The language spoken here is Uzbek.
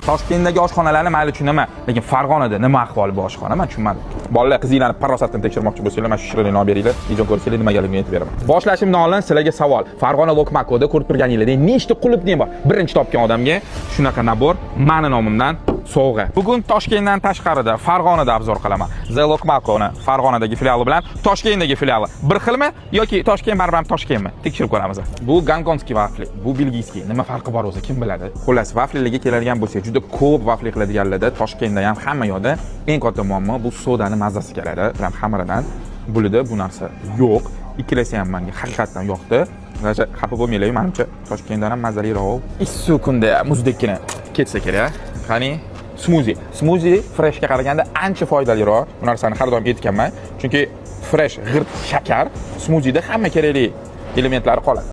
Toshkentdagi oshxonalarni mayli, tushunaman, lekin Farg'onada nima ahvol bu oshxona, man tushunmadim. Bolalar, qizinglarni farosatini tekshirmoqchi bo'lsanglar, mana shu shirinlikni olib beringlar. Video ko'rsanglar, nimagaligini aytib beraman. Boshlashimdan oldin sizlarga savol. Farg'ona Lokmakoda ko'rib turganinglardek nechta qulupni bor? Birinchi topgan odamga shunaqa набор mani nomimdan sovg'a. Bugun Toshkentdan tashqarida, Farg'onada обзор qilaman. The Lokmakoni Farg'onadagi filiali bilan Toshkentdagi filiali bir xilmi yoki Toshkent baribir ham Toshkentmi? Tekshirib ko'ramiz. Bu gonkongskiy vafli, bu belgiyskiy. Nima farqi bor o'zi, kim biladi? Xullas, vaflilarga keladigan bo'lsak, juda ko'p vafli qiladiganlarda Toshkentda ham, hamma yoqda eng katta muammo bu sodani mazasi keladi. Prям xamiridan. Bulida bu narsa yo'q. Ikkalasi ham menga haqiqatdan yoqdi. Даже xafa bo'lmanglar, manimcha Toshkentdan ham mazaliroq. Issiq kunda muzdekkina ketsa kerak. Qani, smuzi. Smuzi freshga qaraganda ancha foydaliroq. Bu narsani har doim aytganman. Chunki fresh g'irt shakar, smuzida hamma kerakli elementlari qoladi.